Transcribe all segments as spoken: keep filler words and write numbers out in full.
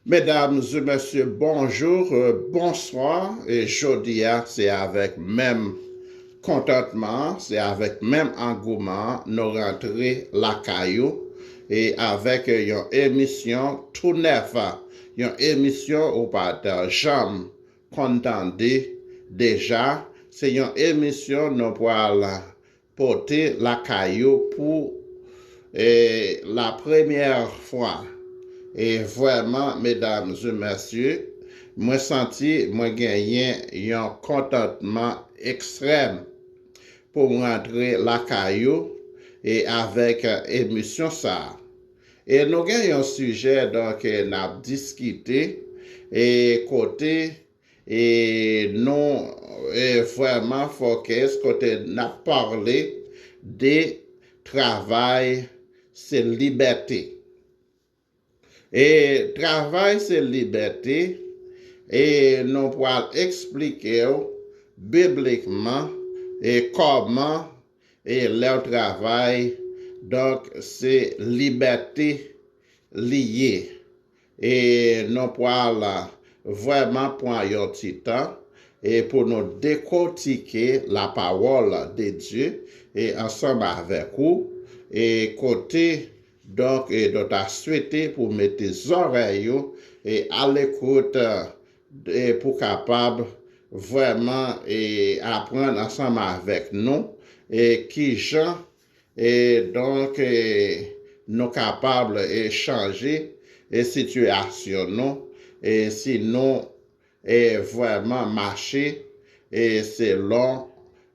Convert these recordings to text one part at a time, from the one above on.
Medam e mesye, bonjou, e, bonswa. E jodi a, se avèk menm kontantman, se avèk menm angouman nou rantre lakay ou, e avèk yon emisyon tou nèf, yon emisyon ou pa t janm konn tande deja. Se yon emisyon nou pral pote lakay ou pou, e, la premyè fwa. E vrèman, medam e mesye, mwen santi mwen genyen yon kontantman ekstrèm pou m rantre lakay ou e avèk emisyon sa a. E nou gen yon sijè, donk, e n ap diskite, e kote e nou, e vrèman fokis, kote n ap pale de travay se libète. E travay se libète, e nou pral eksplike w biblikman e kòman, e lè w travay, donk, se libète li ye. E nou pral vrèman pran yon ti tan e pou nou dekotike lapawòl de Dye e ansanm avèk ou, e kote, donk, e nou ta swete pou mete zòrèy ou e alekout, e pou kapab vrèman e aprann ansanm avèk nou e kijan, e donk, e nou kapab e chanje e sitiyasyon nou, e si nou e vrèman mache e selon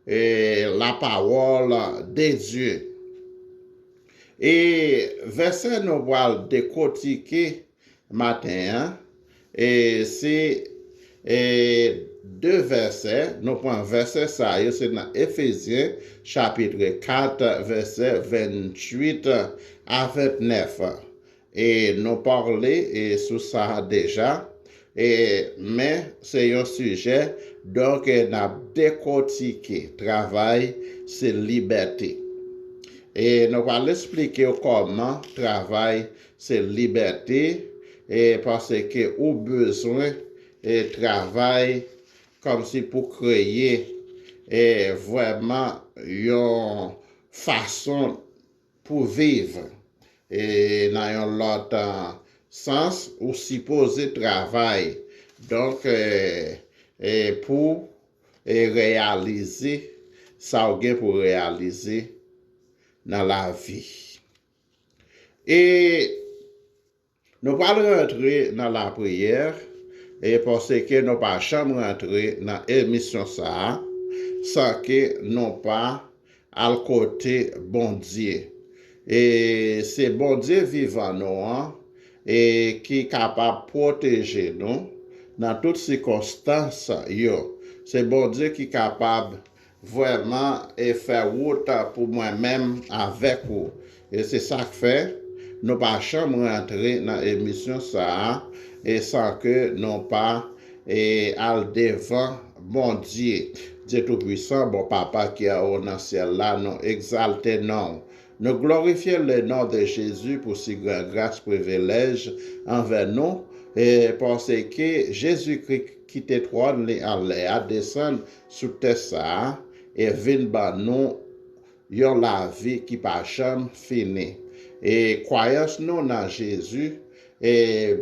e lapawòl de Dye. E vèsè nou pral dekotike maten an, e se e de vèsè. Nou pran vèsè sa yo, se nan Efezyen chapit kat, vèsè venntuit a ventnèf. E nou pale e sou sa deja, e men se yon sijè, donk, e n ap dekotike travay se libète. E nou pral eksplike w kòman travay se libète, e paske ou bezwen e travay kòmsi pou kreye e vrèman yon fason pou viv. E nan yon lòt, a, sans, ou sipoze travay. Donk, e, e pou e reyalize sa w gen pou reyalize nan lavi. E nou pral rantre nan lapriyè, e paske nou pa janm rantre nan emisyon sa a san ke nou pa al kote Bondye. E se Bondye vivan nou an, e ki kapab pwoteje nou nan tout sikonstans yo. Se Bondye ki kapab vrèman e fè wout pou mwen menm avèk ou. E se sa k fè nou pa janm rantre nan emisyon sa a, e san ke nou pa e al devan Bondye. Dye Toupwisan, bon Papa ki anwo nan syèl la, nou egzalte non w. Nou glorifye le non de Jezi pou si gran gras, privilèj anvè nou, e paske Jezikri kite twòn li anlè a, desann sou tè sa a, e vin ban nou yon lavi ki pa janm fini. E kwayans nou nan Jezi, e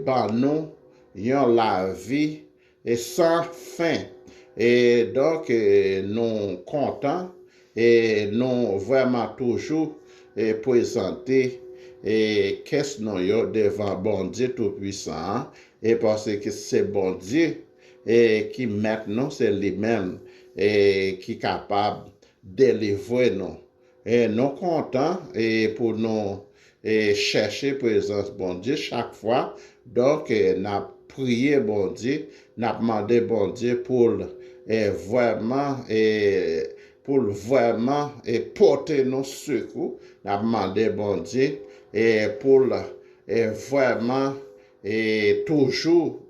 ban nou yon lavi e san fen. E donk, e nou kontan, e nou vrèman toujou e prezante e kès nou yo devan Bondye Toupwisan an, e paske se Bondye e ki mèt nou, se li menm e ki kapab delivre nou. E nou kontan e pou nou e chèche prezans Bondye chak fwa. Donk, e n ap priye Bondye, n ap mande Bondye pou l e vrèman e pou l vrèman e pote nou sekou. N ap mande Bondye e pou l e vrèman e toujou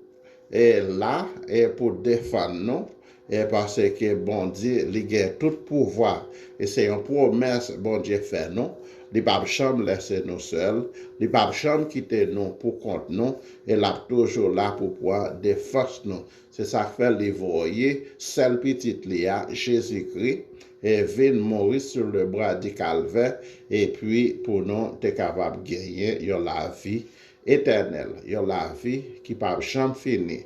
e la e pou defann nou E paske Bondye, li gen tout pouvwa. E se yon pwomès Bondye fè nou. Li p ap janm lèse nou sèl. Li p ap janm kite nou pou kont nou. E l ap toujou la pou pran defans nou. Se sa k fè li voye sèl pitit li a, Jezikri, e vin mouri sou le bwa di Kalvè, epi pou nou te kapab genyen yon lavi etènèl, yon lavi ki p ap janm fini.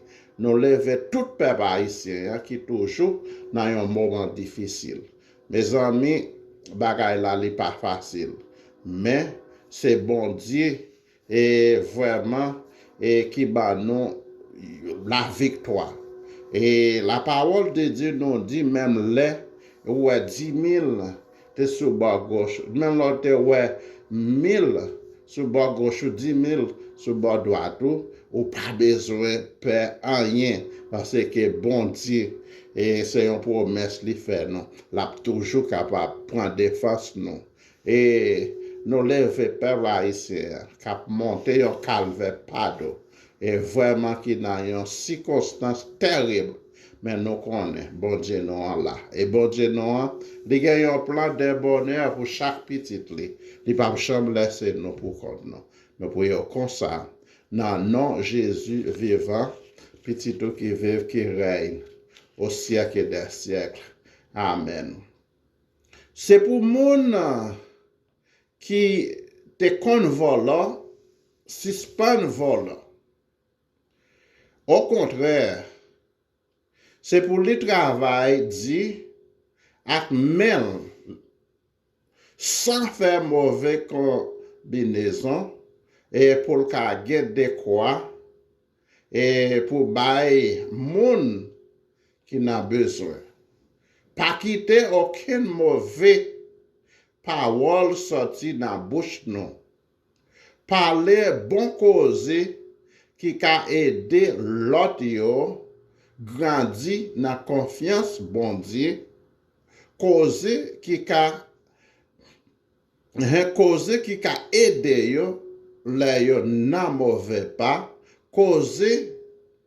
Nou leve tout pèp ayisyen an ki toujou nan yon moman difisil. Mezanmi, bagay la li pa fasil. Men, se Bondye e vrèman e ki ban nou laviktwa. E lapawòl de Dye nou di, menm lè ou wè dimil te sou bò goch, menm lè w te wè mil sou bò goch ou, dimil sou bò dwat ou, ou pa bezwen pè anyen, paske Bondye, e se yon pwomès li fè nou, l ap toujou kapab pran defans nou. E nou leve pèp ayisyen an k ap monte yon kalvè pado, e vrèman ki nan yon sikonstans tèrib, men nou konnen Bondye nou an la. E Bondye nou an, li gen yon plan de bonè pou chak pitit li. Li p ap janm lèse nou pou kont nou. Nou priye w konsa, nan non Jezi vivan, pitit ou ki viv, ki rèy o syèk e dè syèk. Amèn. Se pou moun ki te konn vòlò sispann vòlò. Okontrè, se pou li travay di ak men l san fè move konbinezon e pou l ka gen dekwa e pou bay moun ki nan bezwen. Pa kite okenn move pawòl sòti nan bouch nou. Pale bon koze ki ka ede lòt yo grandi nan konfyans Bondye, koze ki ka koze ki ka ede yo lè yo nan move pa, koze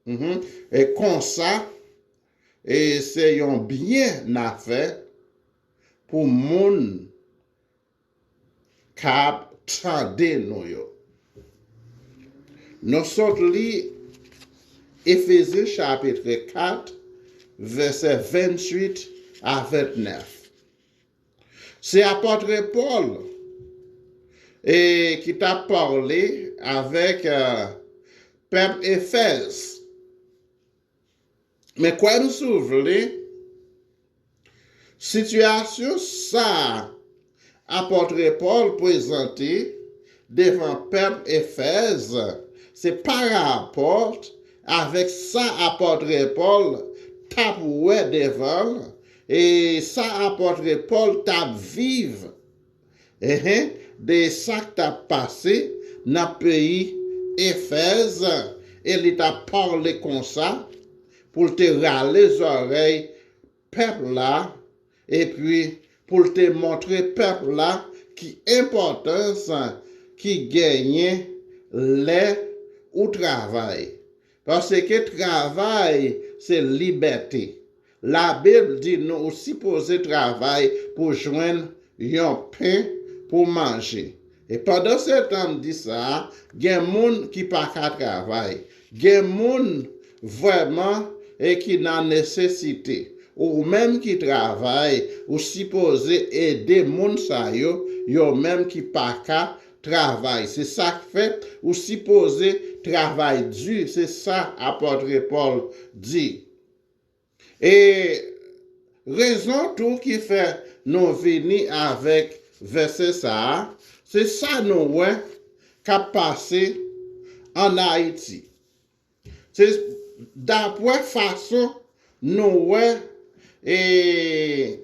e konsa e se yon byen n a fè pou moun k ap tande nou yo. Nou sot li Efezyen chapit kat, vèsè venntuit a vennèf. Se apòt Pòl e ki t ap pale avèk pèp Efèz. Men kwè m si w vle, sitiyasyon sa a apòt Pòl prezante devan pèp Efèz, se parapòt avèk sa apòt Pòl t ap wè devan l e sa apòt Pòl t ap viv de sa k t ap pase nan peyi Efèz, e li t ap pale konsa pou l te rale zòrèy pèp la, epi pou l te montre pèp la ki enpòtans ki genyen lè ou travay. Paske travay se libète. Labib di nou ou sipoze travay pou jwenn yon pen pou manje. E pandan se tan m di sa a, gen moun ki pa ka travay. Gen moun vrèman e ki nan nesesite. Ou menm ki travay, ou sipoze ede moun sa yo, yo menm ki pa ka travay. Se sa k fè ou sipoze travay di, se sa apòt Pòl di. E rezon tou ki fè nou vini avèk vèsè sa a, se sa nou wè k ap pase ann Ayiti. Se dapre fason nou wè e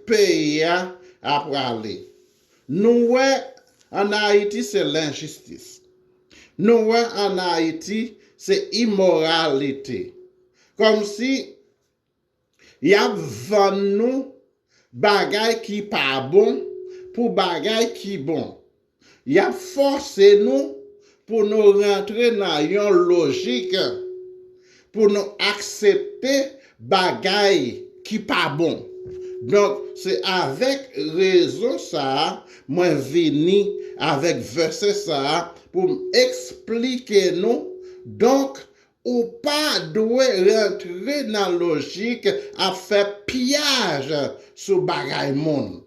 peyi a ap prale. Nou wè ann Ayiti se lenjistis. Nou wè ann Ayiti se imoralite. Kòmsi y ap vann nou bagay ki pa bon pou bagay ki bon. Y ap fòse nou pou nou rantre nan yon lojik pou nou aksepte bagay ki pa bon. Donk, se avèk rezon sa a, mwen vini avèk vèsè sa a pou m eksplike nou. Donk, ou pa dwe rantre nan lojik ap fè piyaj sou bagay moun.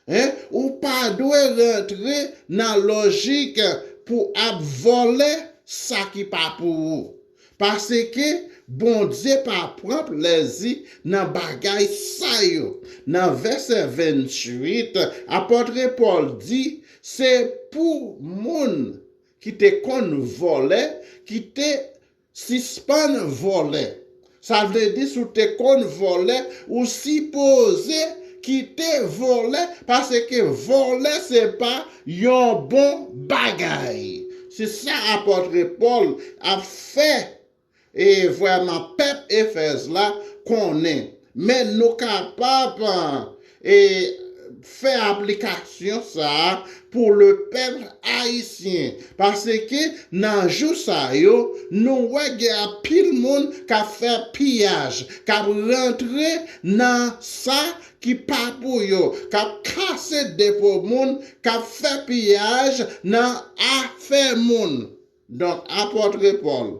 Hein? Ou pa dwe rantre nan lojik pou ap vòlè sa ki pa pou ou. Paske Bondye pa pran plezi nan bagay sa yo. Nan vèsè venntuit, apòt Pòl di, se pou moun ki te konn vòlè, ki te sispann vòlè. Sa vle di, si w te konn vòlè, ou sipoze kite vòlè, paske vòlè se pa yon bon bagay. Se sa apòt Pòl ap fè e vrèman pèp Efèz la konnen. Men nou kapab e, fè aplikasyon sa a pou le pèp ayisyen. Paske nan jou sa yo, nou wè gen anpil moun k ap fè piyaj, k ap rantre nan sa ki pa pou yo, k ap kase depo moun, k ap fè piyaj nan afè moun. Donk, apòt Pòl,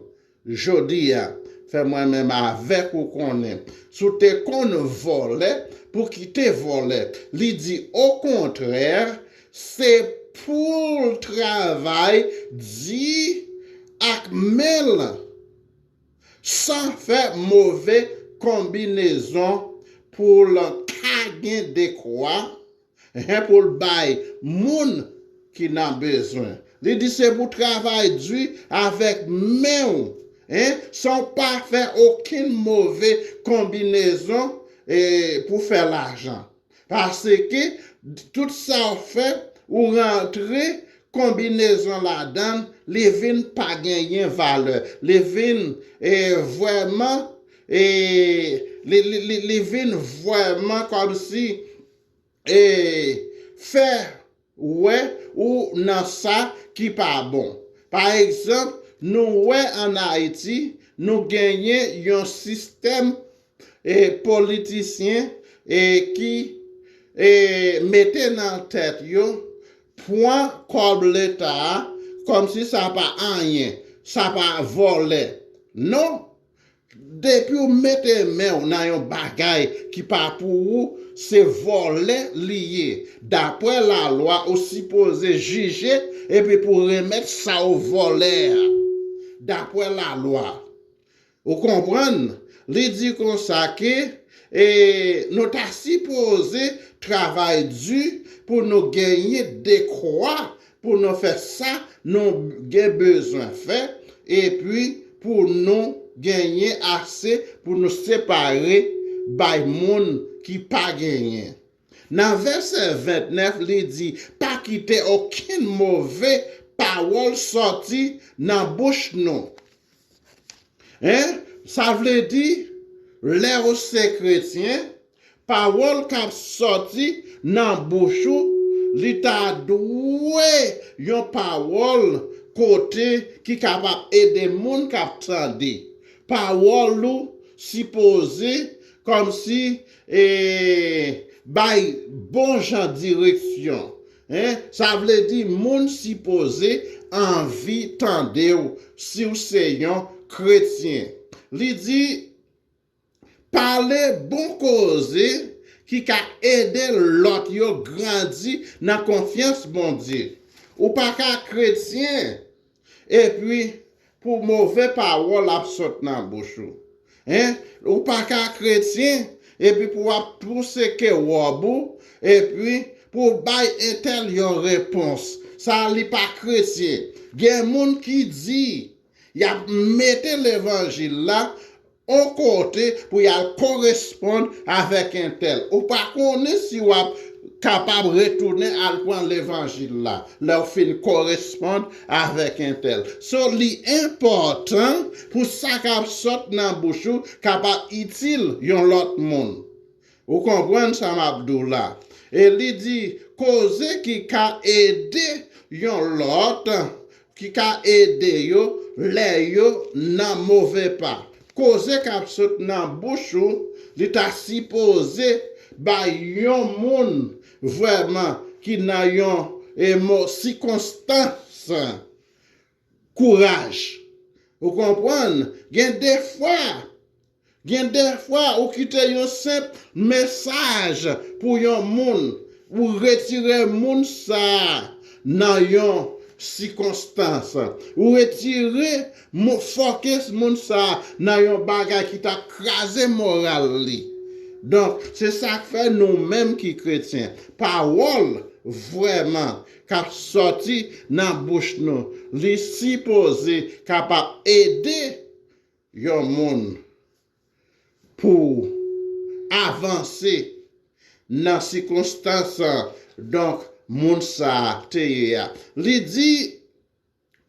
jodi a, fè mwen menm avèk ou konnen, si w te konn vòlè, pou kite vòlè. Li di, okontrè, se pou l travay di ak men l, san fè move konbinezon, pou l ka gen dekwa, hein, pou l bay moun ki nan bezwen. Li di se pou travay di avèk men w, hein, san w pa fè okenn move konbinezon e, pou fè lajan. Paske tout sa w fè, ou rantre konbinezon ladan l, li vin pa genyen valè. Li vin e, vrèman, e, li, li, li, li vin vrèman kòmsi e, fè wè ou nan sa ki pa bon. Pa egzanp, nou wè ann Ayiti, nou genyen yon sistèm e, politisyen e, ki e, mete nan tèt yo pran kòb Leta a kòmsi sa pa anyen, sa pa vòlè. Non, depi w mete men w nan yon bagay ki pa pou ou, se vòlè li ye. Daprè lalwa, ou sipoze jije epi pou remèt sa w vòlè a. Daprè lalwa. Ou konprann? Li di konsa ke e, nou ta sipoze travay di pou nou genyen dekwa pou nou fè sa nou gen bezwen fè, epi pou nou genyen ase pou nou separe bay moun ki pa genyen. Nan vèsè ventnèf, li di, pa kite okenn move pawòl sòti nan bouch nou. Hein? Sa vle di, lè w se kretyen, pawòl k ap sòti nan bouch ou, li ta dwe yon pawòl kote ki kapab ede moun k ap tande. Pawòl ou sipoze kòmsi e, bay bon jan direksyon. Hein? Sa vle di moun sipoze anvi tande w si w se yon kretyen. Li di, pale bon koze ki ka ede lòt yo grandi nan konfyans Bondye. Ou pa ka kretyen epi pou move pawòl ap sot nan bouch ou. Hein? Ou pa ka kretyen epi pou w ap pouse ke wòb ou, epi pou w bay entèl yon repons. Sa li pa kretyen. Gen moun ki di y ap mete levanjil la on kote pou y al koresponn avèk entèl. Ou pa konnen si w ap kapab retounen al pran levanjil la lè w fin koresponn avèk entèl. So, li enpòtan pou sa k ap sot nan bouch ou kapab itil yon lòt moun. Ou konprann sa m ap di w la? E li di, koze ki ka ede yon lòt, ki ka ede yo lè yo nan move pa. koze k ap sot nan bouch ou, li ta sipoze bay yon moun vrèman ki nan yon e mo sikonstans kouraj. Ou konprann? Gen de fwa, gen de fwa ou kite yon senp mesaj pou yon moun, ou retire moun sa a nan yon sikonstans. Ou retire mo- fokis moun sa a nan yon bagay ki ta kraze moral li. Donk, se sa k fè nou menm ki kretyen, pawòl vrèman k ap sòti nan bouch nou, li sipoze kapab ede yon moun pou avanse nan sikonstans, donk, moun sa a te ye a. Li di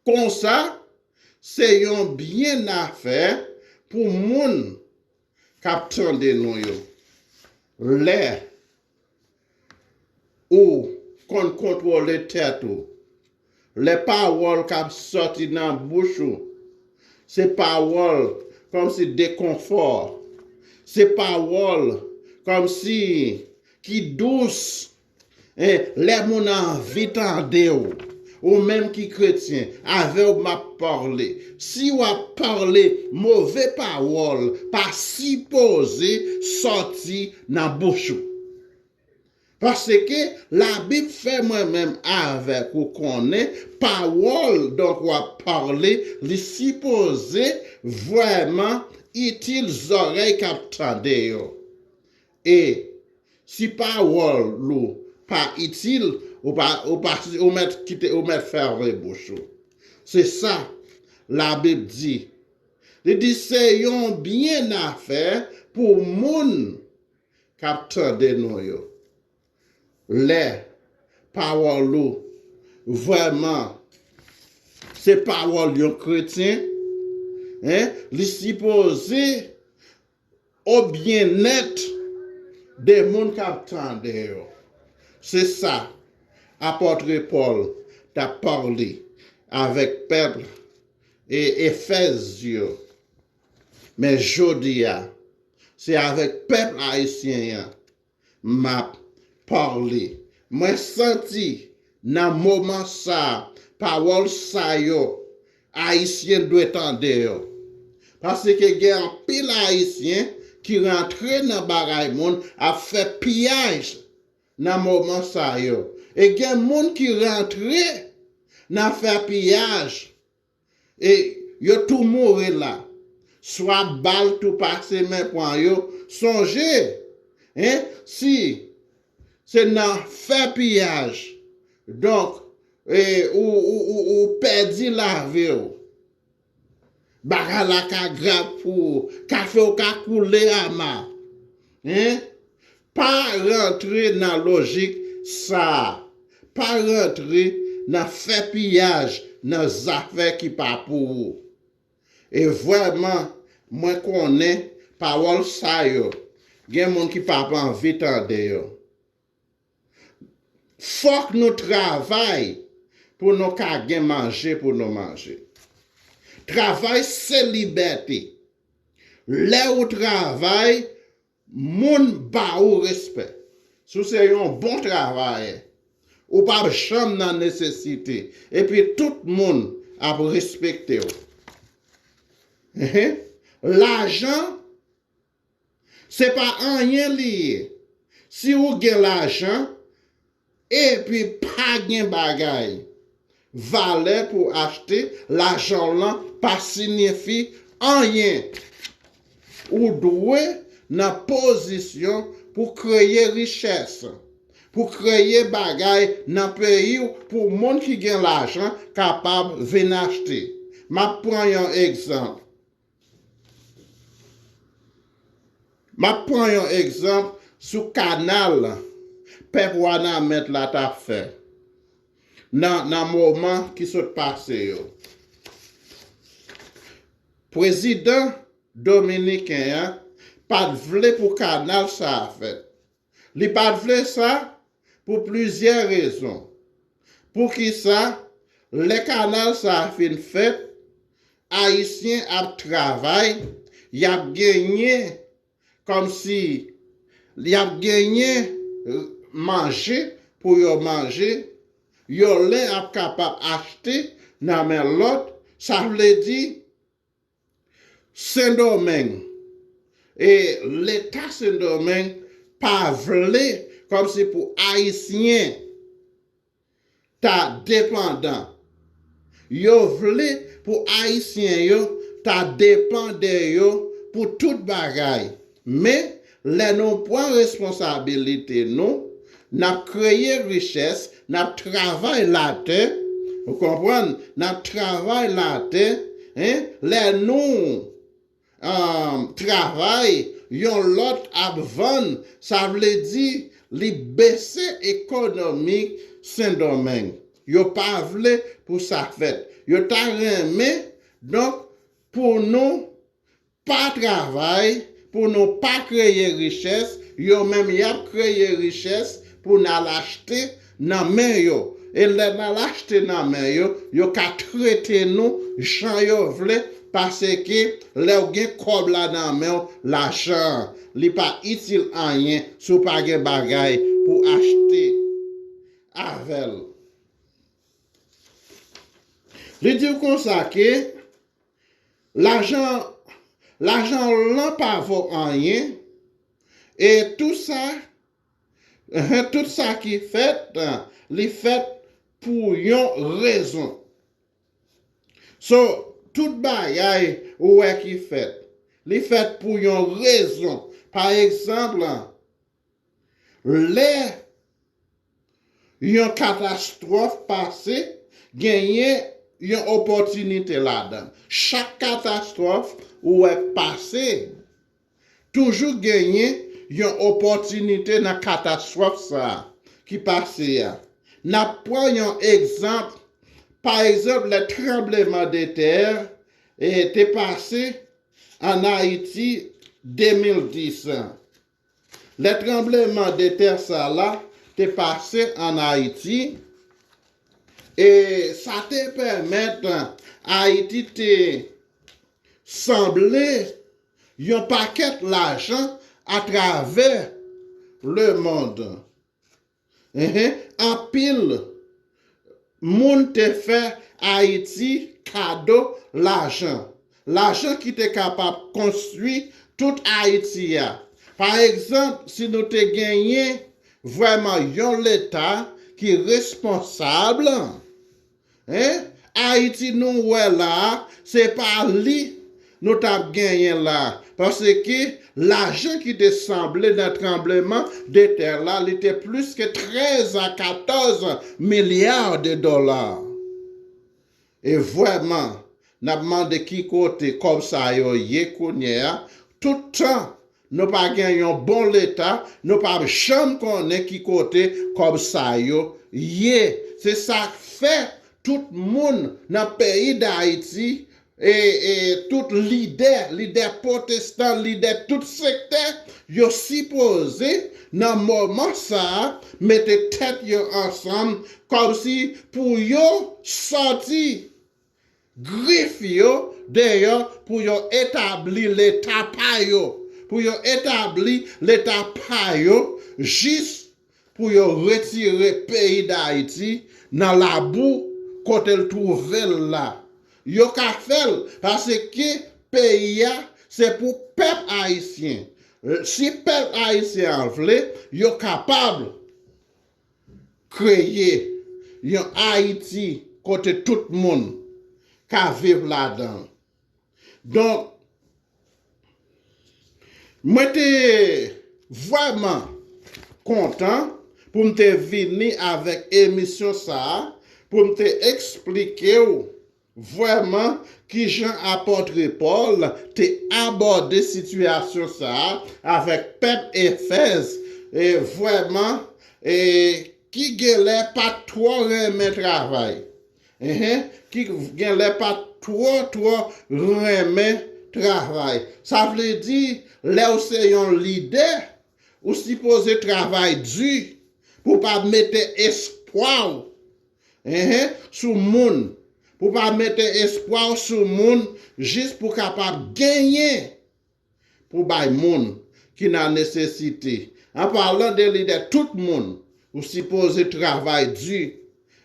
konsa, se yon byen afè pou moun k ap tande nou yo. Lè ou konn kontwole tèt ou, lè pawòl k ap sòti nan bouch ou, se pawòl kòmsi dekonfò, se pawòl kòmsi ki dous, en, lè moun anvi tande w, ou menm ki kretyen, avè w m ap pale. Si w ap pale move pawòl, pa sipoze sòti nan bouch ou. Paske Labib fè mwen menm avèk ou konnen pawòl, donk, w ap pale, li sipoze vrèman itil zòrèy k ap tande yo. E si pawòl ou pa itil, ou pa, ou pa, ou mèt kite, ou mèt fèmen bouch ou. Se sa Labib di. Li di se yon byen afè pou moun k ap tande nou yo. Lè pawòl ou vrèman se pawòl yon kretyen, en, li sipoze o byennèt de moun k ap tande yo. Se sa apòt Pòl t ap pale avèk pèp e Efèz yo. Men jodi a, se avèk pèp ayisyen an m ap pale. Mwen santi nan moman sa a, pawòl sa yo, Ayisyen dwe tande yo. Paske gen anpil Ayisyen ki rantre nan bagay moun ap fè piyaj nan moman sa yo. E gen moun ki rantre nan fè piyaj e yo tou mouri la. Swa bal tou pase men pran yo. Sonje, en, si se nan fè piyaj, donk, e, ou, ou, ou, ou pèdi lavi w. Bagay la ka grav pou ou, kafe w ka koule ama. En? Pa rantre nan lojik sa a. Pa rantre nan fè piyaj nan zafè ki pa pou ou. E vrèman, mwen konnen pawòl sa yo, gen moun ki p ap anvi tande yo. Fòk nou travay pou nou ka gen manje pou nou manje. Travay se libète. Lè ou travay, moun ba ou respè. Si w se yon bon travayè, ou p ap janm nan nesesite. Epi tout moun ap respekte w. Ehe. Lajan, se pa anyen li ye. Si ou gen lajan, epi pa gen bagay valè pou achte, lajan w lan pa siyifi anyen. Ou dwe nan pozisyon pou kreye richès, pou kreye bagay nan peyi w, pou moun ki gen lajan kapab vin achte. M ap pran yon egzanp. M ap pran yon egzanp sou kanal pèp Wanament la t ap fè nan, nan moman ki sot pase yo. Prezidan dominiken an pa t vle pou kanal sa a fèt. Li pa t vle sa pou plizyè rezon. Poukisa, lè kanal sa a fin fèt, Ayisyen ap travay, y ap genyen kòmsi y ap genyen manje pou yo manje, yo len ap kapab achte nan men lòt, sa vle di Sendomeng, e Leta Sendomeng pa vle kòmsi pou Ayisyen ta depandan. Yo vle pou Ayisyen yo ta depan de yo pou tout bagay. Men, lè nou pran responsabilite nou, n ap kreye richès, n ap travay latè, ou konprann? N ap travay latè, en, lè nou um, travay, yon lòt ap vann, sa vle di li bese ekonomi Sendomeng. Yo pa vle pou sa fèt. Yo ta renmen, donk, pou nou pa travay, pou nou pa kreye richès, yo menm y ap kreye richès pou n al achte nan men yo. E lè n al achte nan men yo, yo ka trete nou jan yo vle, paske lè w gen kòb la nan men w, lajan an, li pa itil anyen si w pa gen bagay pou achte avè l. Li di w konsa ke lajan, lajan w lan pa vo anyen, e tou sa, tout sa ki fèt, li fèt pou yon rezon. So, tout bagay ou wè ki fèt, li fèt pou yon rezon. Pa egzanp, lè yon katastwòf pase, genyen yon opòtinite ladan. Chak katastwòf ou wè k pase, toujou genyen yon opòtinite nan katastwòf sa a ki pase a. N ap pran yon egzanp, pa egzanp, lè tranbleman de tè, e, te pase ann Ayiti de mil dis an. Lè tranbleman de tè sa la te pase ann Ayiti, e sa te pèmèt Ayiti te sanble yon pakèt lajan atravè lemonn. Enhen, anpil moun te fè Ayiti kado lajan. Lajan ki te kapab konstwi tout Ayiti a. Pa egzanp, si nou te genyen vrèman yon Leta ki responsab, en, Ayiti nou wè la a, se pa li nou t ap genyen la a, paske lajan ki te sanble nan tranbleman de tè la, li te plis ke trèz a katòz milya de dola. E vrèman, n ap mande ki kote kòb sa yo ye kounye a, tout tan nou pa gen yon bon Leta, nou p ap janm konnen ki kote kòb sa yo ye. Se sa k fè tout moun nan peyi Dayiti, e, e tout lidè, lidè pwotestan, lidè tout sektè, yo sipoze nan moman sa a mete tèt yo ansanm kòmsi pou yo sòti grif yo deyò pou yo etabli Leta pa yo, pou yo etabli Leta pa yo jis pou yo retire peyi Dayiti nan labou kote l twouve l la. Yo ka fè l paske peyi a se pou pèp ayisyen. Si pèp ayisyen an vle, yo kapab kreye yon Ayiti kote tout moun ka viv ladan l. Donk, mwen te vrèman kontan pou m te vini avèk emisyon sa a, pou m te eksplike w vrèman kijan apòt Pòl te abòde sitiyasyon sa a avèk pèp Efèz, e vrèman, e ki genlè pa t twò renmen travay. Enhen, ki genlè pa t twò, twò renmen travay. Sa vle di, lè w se yon lidè, ou sipoze travay di pou w pa mete espwa w, enhen, sou moun. Pou w pa mete espwa w sou moun jis pou w kapab genyen pou bay moun ki nan nesesite. An palan de lidè, tout moun, ou sipoze travay di.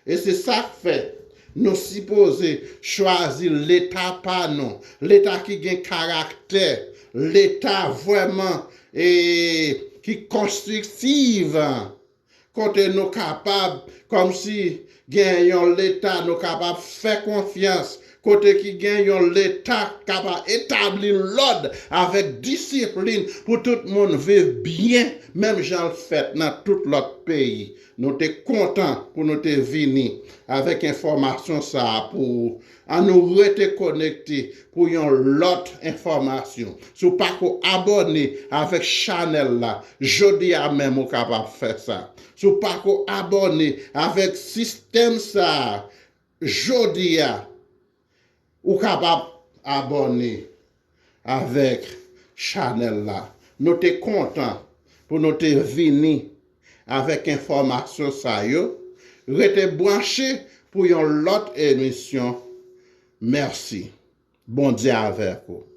E se sa k fè nou sipoze chwazi Leta pa nou, Leta ki gen karaktè, Leta vrèman e ki konstriktiv, kote nou kapab kòmsi gen yon Leta nou kapab fè konfyans, kote ki gen yon Leta k kapab etabli lòd avèk disiplin pou tout moun viv byen, menm jan l fèt nan tout lòt peyi. Nou te kontan pou nou te vini avèk enfòmasyon sa a pou ou. Ann nou rete konekte pou yon lòt enfòmasyon. Si w pako abòne avèk chanèl la, jodi a menm ou kapab fè sa. Si w pako abòne avèk sistèm sa a, jodi a ou kapab abòne avèk chanèl la. Nou te kontan pou nou te vini avèk enfòmasyon sa yo. Rete branche pou yon lòt emisyon. Mèsi. Bondye avèk ou.